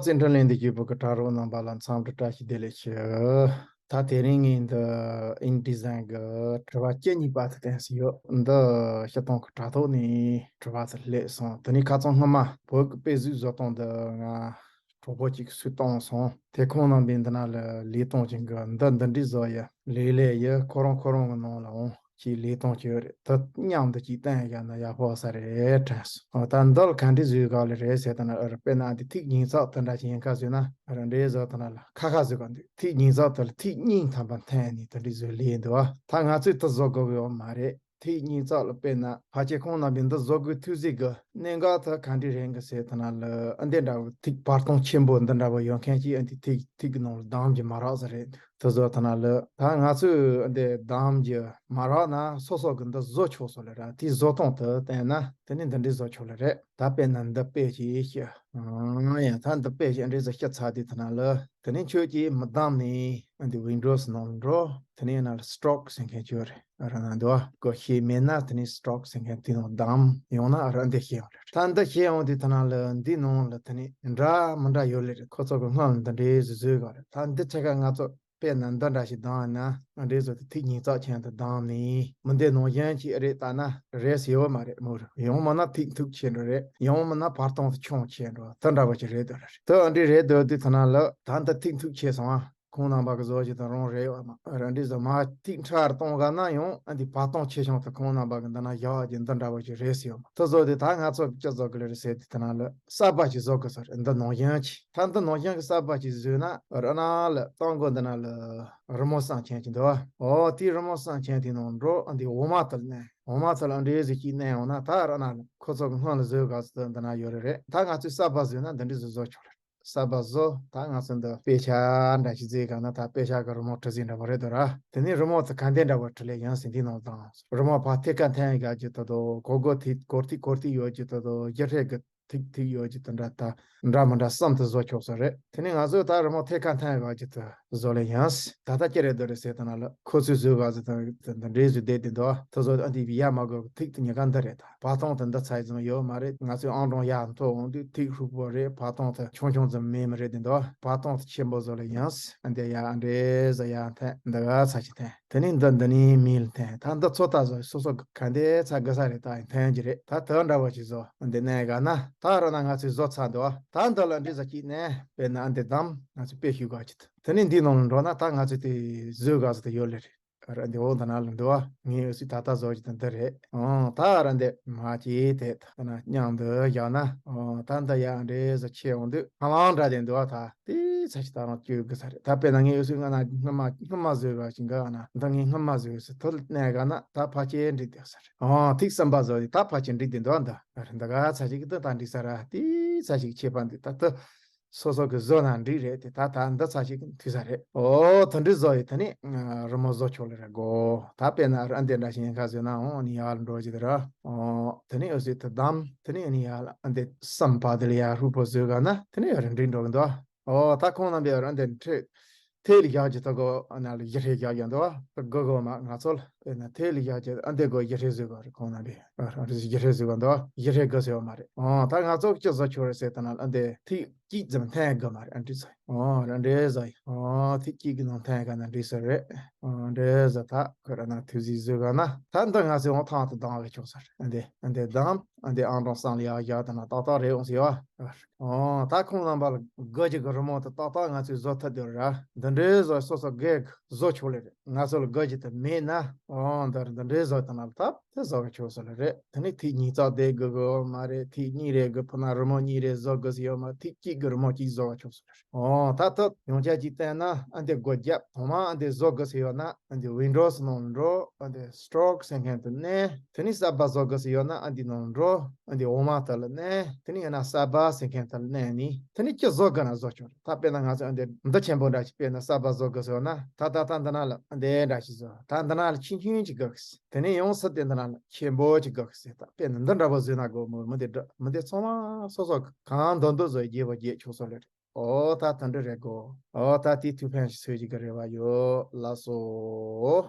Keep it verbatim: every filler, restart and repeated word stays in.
བརྩེ་འཕྲིན་ལས་འདི་བརྒྱུད་པའི་གི་དྲ་རོགས་རྣམ་པ་ལ་འཚམས་འདྲི་བཀྲ་ཤིས་བདེ་ལེགས་ཞུ། ད་དེ་རིང་ངས་འདི་InDesign གི་དྲི་བ་བཅུ་གཉིས་པ་དེ་བསྟན་སྲིད་ཡོད། འདི་སྤྱིར་བཏང་གི་དྲ་ཐོག་ནས་དྲི་བ་དེ་སླེབས་སོང་། དེ་ནས་ཁ་སང་སྔོན་མ་བོད་ཀྱི་དཔེ་གཟུགས་བཟོ་སྟངས་འདི་ང་གྲོགས་པོ་གཅིག་གིས་སུས་བཏང་སོང་། དེ་ཁོང་རྣམ་པས་འདི་ན་ལ་ལས་སྟངས་ཅན་གྱི་འདི་འདི་འདྲའི་བཟོ་ཡ་ལས་ལས་ཡ་ཁོ་རང་ཁོ་རང་གི་ནང་ལ་འོང་། ཅིག་ལས་སྟངས་ཅིག་ཡོད་རེད། ད་མཉམ་དུ་ཅིག་བསྟན་ཡ་ན་ཡག་པོ་ས་རེད་དྲན་སོང་། ཨོ། ད་འདི་ལ་ག་འདྲ་བཟོས་ག་ལ་རེད་ཟེར་ད་ན། ཨ་ར། དཔེར་ན་འདི་ཐིག་ཉིས་ཚགས་དེ་འདྲ་ཞིག་ཡིན་ཁ་བཟོས་ན། ཨ་ར། འདྲའི་བཟོ་ད་ན་ལ་ཁ་ཁ་བཟོས་ག་འདུག་ཐིག་ཉིས་ཚགས་དེ་ལ་ཐིག་གཉིས་ཐམ་པ་འཐེན་ནས་དེ་འདྲའི་བཟོས་ལས་འདུག་ཨ། ད་ང་ཚོས་དེ་བཟོ་དགོས་ཀྱི་ཡོད་མ་རེད། ཐིག་ཉིས་ཚགས་ལ་དཔེར་ན་ཕལ་ཆེར་ཁོང་རྣམ་པས་འདི་བཟོ་དགོས་ཐུག་ཟིག་གི་གནད་འགག་དེ་ག་འདྲ་རེད་གི་ཟེར་ད་ན་ལ། ཨ། འདི་འདྲ་བོ་ཐིག་བར་སྟོང་ཆེན་པོ་འདི་འདྲ་བོ་ཡོད་མཁན་གྱི་ཨ་འདི་ཐིག་ཐིག་གི་ནང་ལ་འདམ་གྱི་མ་རག་ས་རེད། དེ་བཟོ་ཐུབ་ན་ལ། ད་ང་ཚོས་འདི་འདམ་གྱི་མ་རག་ན་སོ་སོ་གི་འདི་བཟོ་ཆོག་སོ་ལ་ར། དེའི་བཟོ་སྟངས་དེ་བསྟན་ན་དེ་ནི་འདི་འདྲའི་བཟོ་ཆོག་ལ་རེད། ད་དཔེར་ན་འདི་དཔེ་ཅིག་ཤི། ཨང་། ཡང་ད་འདི་དཔེ་ཅིག་འདྲའི་བཟོ་ཤི་ཚར་དུས་ཐུབ་ན་ལ། དེ་ནི་ཁྱོད་ཀྱིས་མི་འདམ་ནས་འདི་Windows་ནང་འགྲོ། དེ་ནས་ན་ལ་Stroke་ཟེར་མཁན་ཁྱོད་རེད་ར་ན་འདུག་གོ། ཤེས་མེད་ན་དེ་ནི་Stroke་ཟེར་མཁན་དེ་ནང་འདམ་ཡོང་ན་ར་འདི་ཤེས་ཡོང་རེད། ད་འདི་ཤེས་ཡོང་དུས་ཐུབ་ན་ལ་འདི་ནང་ལ་དེ་ནི་འདྲ་མི་འདྲ་ཡོད་ལེ་རེད། ཁོ་ཚོ་གི་སྔོན་ལ་འདི་འདྲའི་བཟོས་བཟོས་ག་རེད། ད་འདི་ཆ་ག་ང་ཚོ་དཔེར་ན་འདི་འདྲ་ཞིག་བདམས་ན། ཨ། འདྲའི་བཟོ་དེ་ཐིག་ཉིས་ཚགས་ཅན་དུ་བདམས་ནས་མི་འདི་ནང་བཞིན་གྱི་རེད་ལྟ་ན་རེད་ཟེར་ཡོད་མ་རེད་མོ། ཡང་མིན་ན་ཐིག་མཐུག་ཆེ་འགྲོ་རེད། ཡང་མིན་ན་བར་སྟོང་དུ་ཆུང་ཆེ་འགྲོ། དེ་འདྲ་བ་ཅིག་རེད་དོ་རེད། དེ་འདྲའི་རེད་དོ་དེ་ཐུབ་ན་ལ། ད་འདི་ཐིག་མཐུག་ཆེ་སོང་ཨ། ཁོང་རྣམ་པ་གི་བཟོ་ཅིག་དང་རང་རེད་ཡོད་མ་རེད། འདྲའི་བཟོ་མ་ཐིག་ཕྲ་རུ་གཏོང་ག་ན་ཡང་ཨ་འདི་བར་སྟོང་ཆེ་ཆུང་དུ་ཁོང་རྣམ་པ་གི་འདི་ན་བཞག་ཅིག་འདི་འདྲ་བ་ཅིག་རེད་ཟེར་ཡོད་མ། དེ་བཟོ་དེ་ད་ང་ཚོ་གི་ཅི་བཟོ་གི་ལེ་རེད་ཟེར་དེ་ཐུབ་ན་ལ། གསར་པ་ཅིག་བཟོ་དགོས་ས་རེད། འདི་ནང་བཞིན་གྱི། ད་འདི་ནང་བཞིན་གྱི་གསར་པ་ཅིག་བཟོས་ན་ར་ན་ལ་གཏོང་སྒོ་འདི་ན་ལ་རི་མོ་བསམ་མཁན་ཅིག་འདུག་བ། ཨོ། དེའི་རི་མོ་བསམ་མཁན་དེ་ནང་འགྲོ། ཨ་འདི་འོ་མ་དེ་ལ་མནན། འོ་མ་དེ་ལ་འདྲའི་ཟིག་ཅིག་མནན་འོང་ན་ད་ར་ན་ལ་ཁོ་ཚོ་གི་སྔོན་ལ་བཟོས་ག་ཚོད་འདི་ན་ཡོད་རེད་རེད། ད་ང་ཚོས་གསར་པ་བཟོས་ན་འདི་འདྲའི་བཟོ་བཟོ་ཆོག་རེད། གསར་པ་བཟོ། ད་ང་ཚོ་འདི་དཔེ་ཆ་འདྲ་ཞིག་བཟོས་ག་ན་ད་དཔེ་ཆ་གི་རི་མོ་བྲི་ཟིན་འདྲ་བོ་རེད་དོ་ར། དེ་ནས་རི་མོ་དེ་ག་འདྲ་འདྲ་བོ་བྲི་ལེ་ཡང་ཟིན་དེའི་ནང་དང་། རི་མོ་ཕར་ཐད་ཀ་འཐེན་ག་ཅིག་ད་དོ། གོ་གོ་ཐིག་གོར་ཐིག་གོར་ཐིག་ཡོད་ཅིག་ད་དོ། རྒྱ་ཧྲེ་གི་ཐིག་ཐིག་ཡོད་ཅིག་དེ་འདྲ་ད་འདྲ་མི་འདྲ་གསུམ་དུ་བཟོ་ཆོག་ས་རེད། དེ་ནས་ང་ཚོས་ད་རི་མོ་ཐད་ཀ་འཐེན་ག་ཅིག་ད་བཟོ་ལེ་ཡང་ད་ལྟ་ཅི་རེད་དོ་རེད་ཟེར་ད་ན་ལ། ཁོ་ཚོས་བཟོས་ག་ཚོད་ད་འདི་འདྲའི་བཟོས་བསྡད་དེ་འདུག་བ། དེ་ཚོ་ཨ་འདི་ཡ་མ་དགོས་ཐིག་དེ་ཉི་ག་འདི་རེད། ད་བར་སྟོང་དེ་འདི་ཚ་ཡི་ཙམ་ཡོད་མ་རེད། ང་ཚོས་ཨང་གྲངས་ཡར་མཐོ་འོང་དུས་ཐིག་ཧྲུག་པོ་རེད། བར་སྟོང་དེ་ཆུང་ཆུང་ཙམ་མེད་མི་རེད་དེ་འདུག་བ། བར་སྟོང་དེ་ཆེན་པོ་བཟོ་ལེ་ཡང་ཨ་འདི་ཡ་ཨ་འདྲའི་བཟོ་ཡ་འཐེན། འདི་ག་ཚ་ཅིག་འཐེན། དེ་ནས་འདི་འདི་ནས་མིང་ལ་འཐེན། ད་འདི་ཚོ་ད་བཟོ་སོ་སོ་ག་འདི་ཚ་དགོས་ས་རེད། ད་འཐེན་གྱི་རེད། ད་དེ་འདྲ་བ་ཅིག་བཟོ། འདི་ནས་ག་ན་ད་ར་ན་ང་ཚོས་བཟོ་ཚར་འདུག་བ། ད་འདི་ལ་འདི་ཟ་ཅིག་ནས་དཔེར་ན་འདི་བདམས། ང་ཚོས་དཔེ་ཞུ་ག་ཅིག་ད་དེ་ནས་འདི་ནང་ལ་འགྲོ་ན་ད་ང་ཚོས་དེ་བཟོས་ག་ཟ་དེ་ཡོད་ལེ་རེད། ར་འདི་འོ་ད་ན་ལ་འདུག་བ། ངའི་འོ་སི་ད་ལྟ་བཟོ་ཅིག་ད་འདི་རེད། ཨོ། ད་ར་འདི་མ་ཅིག་དེ་ད་ན་མཉམ་དུ་བཞག་ན། ཨོ། ད་འདི་ཡ་འདྲའི་བཟོ་ཆེ་འོང་དུས་ཧ་ལམ་འདྲ་དེ་འདུག་བ། ད། དེ་ཚ་ཞིག་ད་རང་བཅོས་དགོས་ས་རེད། ད་དཔེར་ན་ངའི་འོ་སི་ང་ན་སྔ་མ་སྔ་མ་བཟོས་པ་ཞིག་ག་ན་འདི་ངའི་སྔ་མ་བཟོས་ཟེར་ཐོ་ལ་གནས་ག་ན་ད་ཕལ་ཆེར་འགྲིག་བསྡད་ས་རེད། ཨོ། ཐིག་གསུམ་པ་བཟོ་དེ་ད་ཕལ་ཆེར་འགྲིག་བསྡད་འདུག་འདི་འདི་ག་ཚ་ཞིག་གི་འདི་ད་འགྲིག་ས་ར། དེ་ཚ་ཞིག་ཁྱད་པར་འདུག་ད་ད་སོ་སོ་གི་བཟོ་ན་འགྲིག་རེད་དེ། ད་ད་འདི་ཚ་ཞིག་མཐུག་ས་རེད། ཨོ། དེ་འདྲ་བཟོ་ཡི་དེ་ནི་རི་མོ་བཟོ་ཆོག་ལེ་རེད་གོ། ད་དཔེར་ན་ཨ་འདི་འདྲ་ཞིག་ཡིན་ཁ་བཟོས་ན་ཨོ་ནི་ཡར་འགྲོ་གི་དེ་ར། ཨོ། དེ་ནི་འོ་སི་དེ་བདམས། དེ་ནི་ཨ་ནི་ཡར་ཨ་འདི་གསུམ་པ་དེ་ལ་ཡར་ཧྲུག་པོ་བཟོས་ག་ན་དེ་ནི་ཡར་འགྲིག་འགྲོ་གི་འདུག་ཨོ། ད་ཁོང་རྣམ་པས་ར་འདི་འཕྲེད་ཐལ་ལ་བཞག་ཅིག་ད་གོ་ཨ་ན་ལ་གཞི་ཧྲེ་བཞག་ཡོང་འདུག་བ། གོ་གོ་མ་ང་ཚོ་ལ་དཔེར་ན་ཐལ་ལ་བཞག་ཅིག་ཨ་འདི་གོ་གཞི་ཧྲེ་བཟོས་གོ་རེད། ཁོང་རྣམ་པས་ཨ་ར་གཞི་ཧྲེ་བཟོས་གོ་འདུག་བ། གཞི་ཧྲེ་གོ་ཟེར་བ་མ་རེད། ཨོ། ད་ང་ཚོ་ཅི་བཟོ་ཆོག་རེད་ཟེར་ད་ན་ལ་ཨ་འདི་ཐིག་གཅིག་ཙམ་འཐེན་གོ་མ་རེད། ཨ་འདྲི་ཟེར། ཨོ། ར་འདྲི་ཟེར། ཨོ། ཐིག་གཅིག་གི་ནང་འཐེན་ག་ན་འགྲིག་ས་རེད། ཨོ། འདྲི་ཟེར། ད་ཁོ་ར་ན་ཐུགས་རྗེ་བཟོས་ག་ན་ད་འདི་ང་ཚོས་འོང་ཐང་དུ་ལྡང་བའི་ཆོག་ས་རེད། ཨ་འདི་ཨ་འདི་ལྡང་། ཨ་འདི་ཨང་གྲངས་གསུམ་ལ་ཡར་བཞག་ད་ན་ཏག་ཏག་རེད་འོང་ཟེར་བ། ཨོ། ད་ཁོང་རྣམ་པ་ལ་དགའ་རྒྱུ་གི་རི་མོ་དེ་ཏག་ཏག་ང་ཚོས་བཟོ་ཐུབ་དེ་ར། འདི་འདྲའི་བཟོ་སོ་སོ་དགའ་གི་བཟོ་ཆོག་ལེ་རེད། ང་ཚོ་ལ་དགའ་རྒྱུ་དེ་མེད་ན། ཨོ། འདི་འདི་འདྲའི་བཟོ་དེ་ན་ལ་ཐབས་དེ་བཟོ་གི་ཆོག་ས་ལེ་རེད། དེ་ནི་ཐིག་གཉིས་ཙག་དེ་དགོས་གི་ཡོད་མ་རེད། ཐིག་གཉིས་རེ་དགོས། ཕུ་ན་རི་མོ་གཉིས་རེ་བཟོ་དགོས་ས་ཡོད་མ། ཐིག་གཅིག་གི་རི་མོ་གཅིག་བཟོ་གི་ཆོག་ས་ལེ་རེད། ཨོ། ད་ཐབས་ཡོང་ཆ་གཅིག་བསྟན་ན་ཨ་འདི་སྒོ་རྒྱབ་ཐོག་མ་ཨ་འདི་བཟོ་དགོས་ས་ཡོད་ན་ཨ་འདི་Windows་ནང་འགྲོ། ཨ་འདི་Stroke་ཟེར་མཁན་དེ་མནན། དེ་ནི་གསར་པ་བཟོ་དགོས་ས་ཡོད་ན་ཨ་འདི་ནང་འགྲོ། ཨ་འདི་འོ་མ་དེ་ལ་མནན། དེ་ནི་ཡང་ན་གསར་པ་ཟེར་མཁན་དེ་ལ་མནན་ནི་དེ་ནི་ཅི་བཟོ་དགོས་ན་བཟོ་ཆོག་རེད། ད་དཔེར་ན་ང་ཚོ་ཨ་འདི་འདི་ཆེན་པོ་འདྲ་ཞིག་དཔེར་ན་གསར་པ་བཟོ་དགོས་ས་ཡོད་ན་ད་ད་ད་འདི་ན་ལ་ཨ་འདི་འདྲ་ཞིག་བཟོ། ད་འདི་ན་ལ་ཆུང་ཆུང་ཅིག་དགོས་གི་ཟེར། དེ་ནས་ཡང་སྲིད་དེ་འདི་ན་ལ་ཆེན་པོ་ཅིག་དགོས་གི་ཟེར། ད་དཔེར་ན་འདི་འདྲ་པོ་བཟོས་ན་དགོས་མོད། མི་འདི་འདྲ་མི་འདི་ཚང་མ་སོ་སོ་གང་འདོད་འདོད་བཟོས་རྒྱས་པོ་རྒྱས་ཆོག་ས་ལེ་རེད། ཨོ། ད་དེ་འདྲ་རེད་གོ། ཨོ། ད་དེ་ཐུགས་ཕན་ཞིག་གསོས་ཀྱི་གི་རེ་བ་ཡོད་ལགས་སོ།